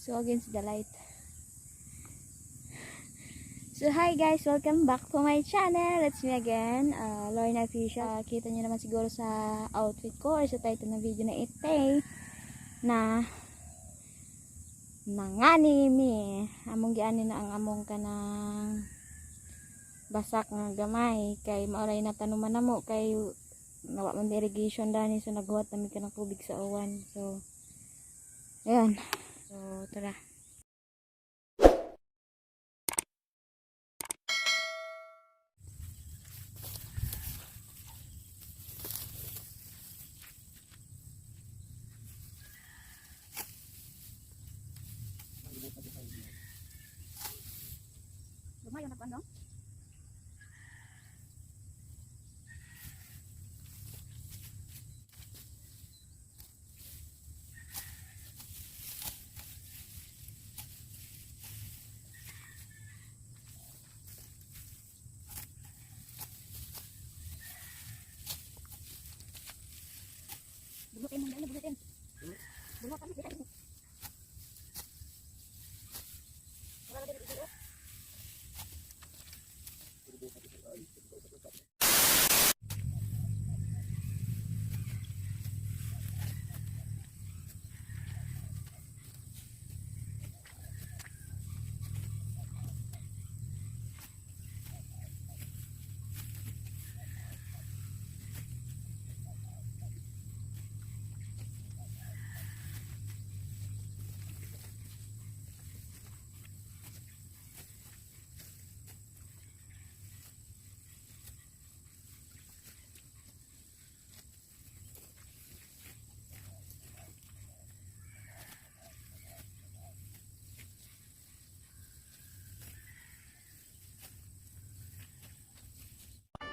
So against the light. So hi guys, welcome back to my channel. It's me again, Lorna Official. Kita nyo naman siguro sa outfit ko or sa title ng video na ite na nangani mi. Among giani na ang among kanang basak nga gamay kay maoray na tanuman namo kay nawa man irrigation dani, so naghuwat nami kanang tubig sa uwan. So ayan. So tara. Lumayo na pa, no? Bulutin mo na, bulutin. Bulutan mo. Wala na dito.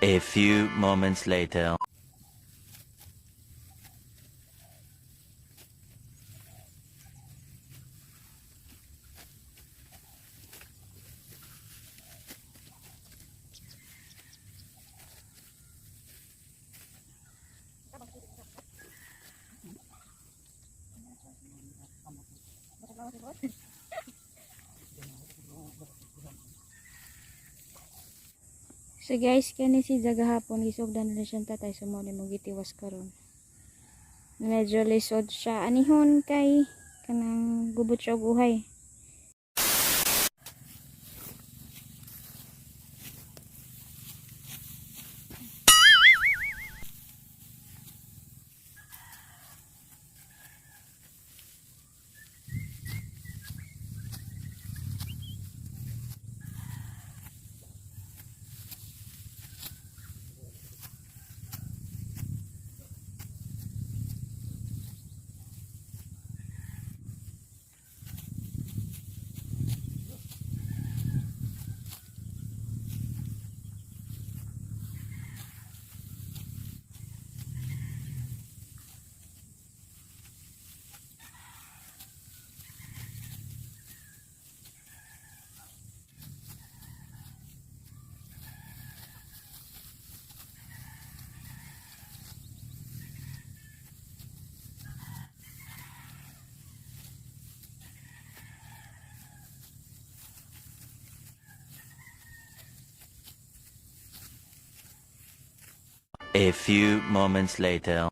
A few moments later. So guys, kani si Zagahapon gisugdan na siyang tatay, so mao ni mo gitiwas karon. Medyo lisod siya anihon kay kanang gubot siya og uhay. A few moments later.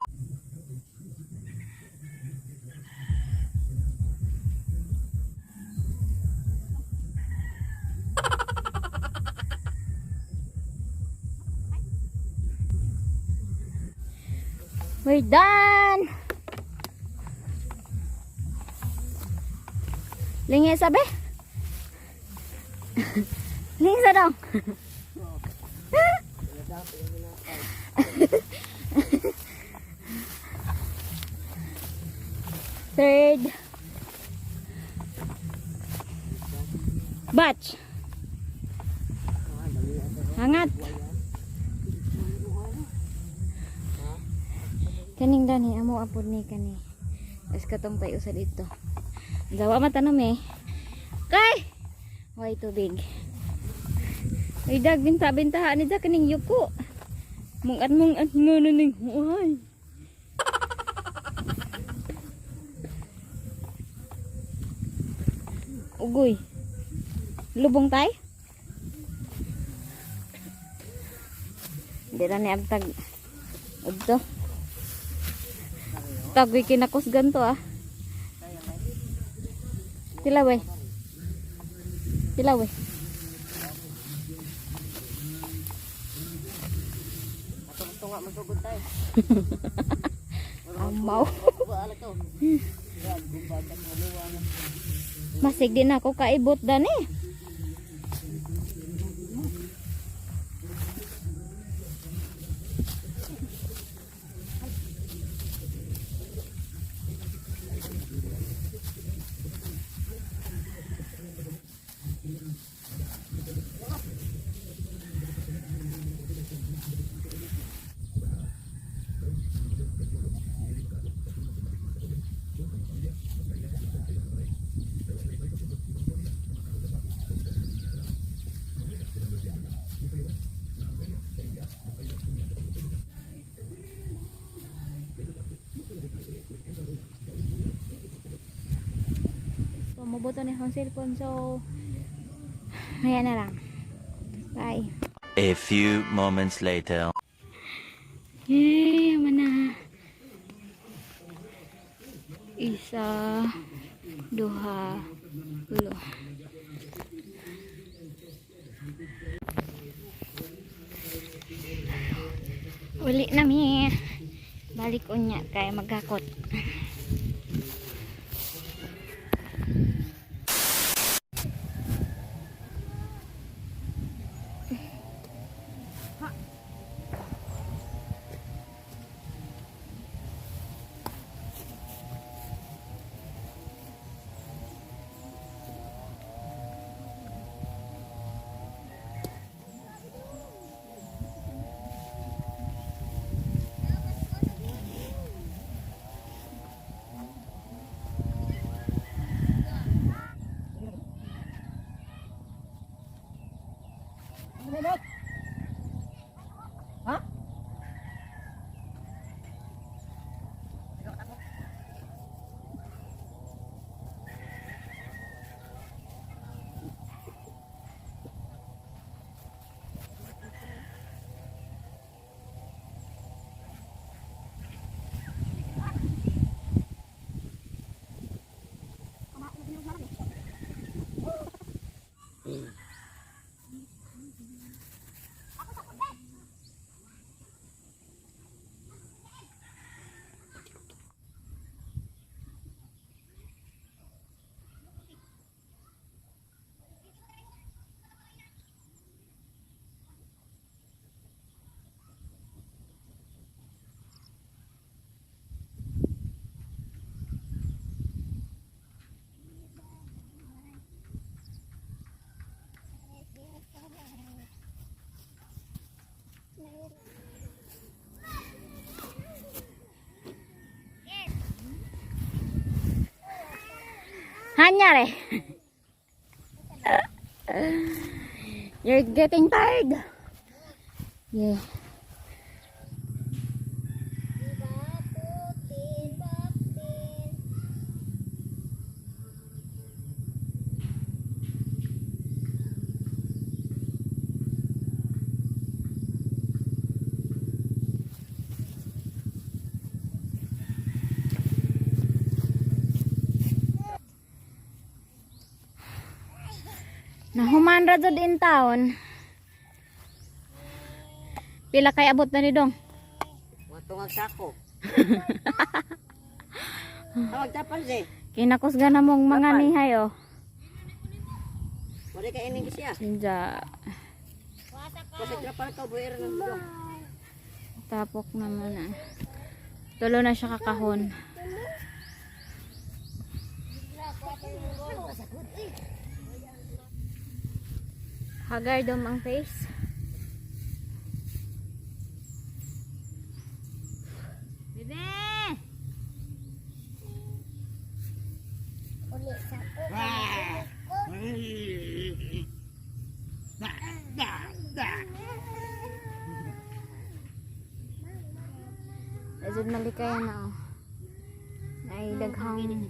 We're done! Lingi sabi? Lingi sa dong. Third batch. Hangat. Kaning dani amo apod ni kani. Es katong tayo sa dito. Gawa matanom eh. Kay! Way tubig. Ay dag binta bintahan ni da kaning yuko. Mungat mungat ngono ning huay. Ugoy. Lubong tay? Hindi na ni abtag. Udto. Tagoy kinakusgan to ah. Pila we. Pila we. Tunga masugod tayo. Amaw. Masig din ako kaibot dani. Pumuboto ni akong cellphone, so ayan na lang. Bye. A few moments later. Yay, mana. Isa, duha, tulo. Uli na mi. Balik unya kay maghakot. Hanyare. You're getting tired. Yeah. Nahuman ra jud in town. Pila kay abot na ni dong? Matungag sako. Tawag tapal si. Kinakusga na mong mga nihay oh. Wala ka ining siya. Sinja Kasi trapal ka buir ng dong. tapok naman ah. Tulo na siya kakahon. Hagar dom ang face. Bebe! Medyo malikaya na oh. Ay daghang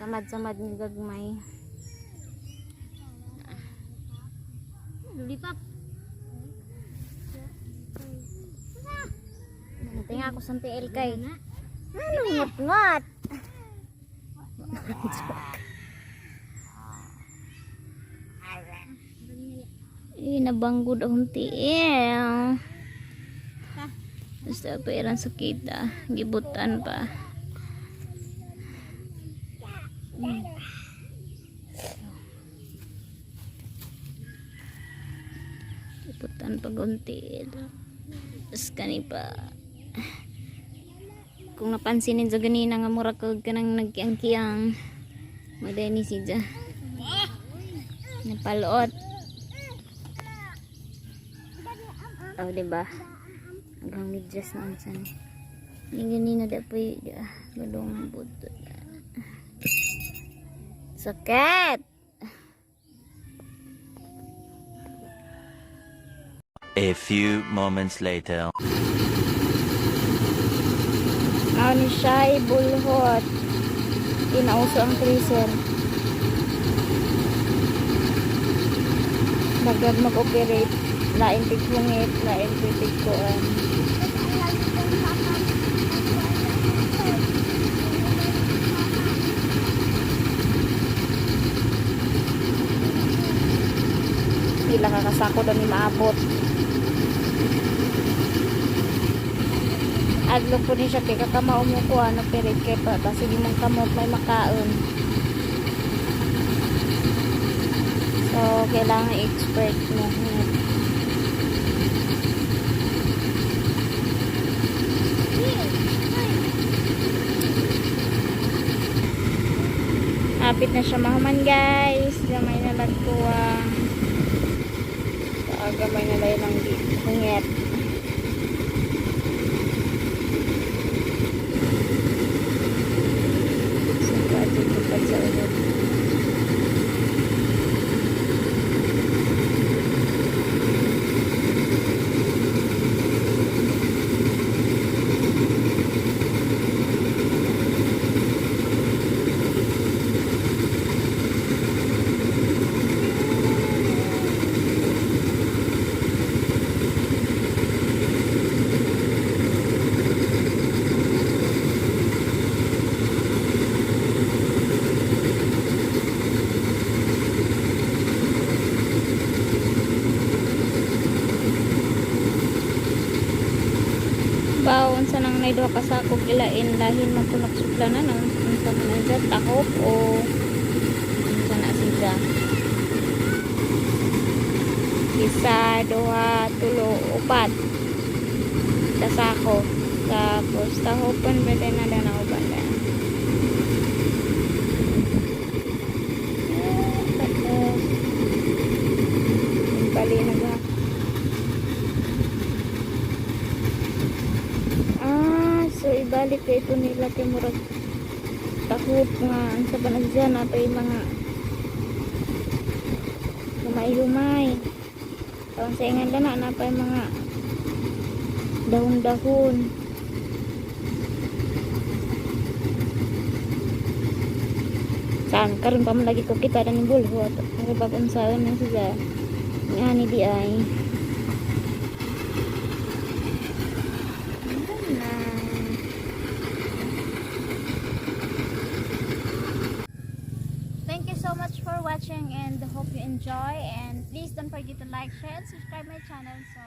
samad-samad ni gagmay. Lollipop. Tinga ako sa tiil kay. Ano ngot-ngot? Eh, nabanggod akong tiil. Basta perang sakit ah. Gibutan pa. Gibutan pa gunti. Tapos kani pa. Kung napansin ninyo ganina nga mura kag kanang nagkiang-kiang. Maday ni siya. Napaluot. Oh, diba? Hanggang medyas na unsa ni. Ni ganina da po gulong buto. Sakit! A few moments later. Mao ni siya ay bulhot. Kinauso ang freezer. Dagdag mag-operate. Lain tighungit, lain titigkuan. Pila ka kasako daw ni maabot. Adlok po ni siya kay kakamao mo ko ano pero kay pa basig imong kamot may makaon. So kailangan expert mo. Hapit na siya mahuman, guys. Gamay na lagkuwang. Gamay na lang ng hungit. Sa tukad sa ulo. Baon sa nang nay duha ka sakog ilain lahin man punak suplanan ang unsa man ang dyan, tahop o unsa na siya. Isa, duha, tulo, upat. Kasako. Tapos tahopan ba din na danauban na. Tapos bali na ba? Ah, so ibalik kay ito nila kay murag tahop nga sa panagdyan na yung mga humay-humay. Tawang sa ingan na na pa yung mga dahon-dahon. Saan? Karon pa man lagi ko kita na ni bulhot. Murag bagong saon na siya. Nga ni di ay. Na. Thank you so much for watching and hope you enjoy, and please don't forget to like, share and subscribe my channel. So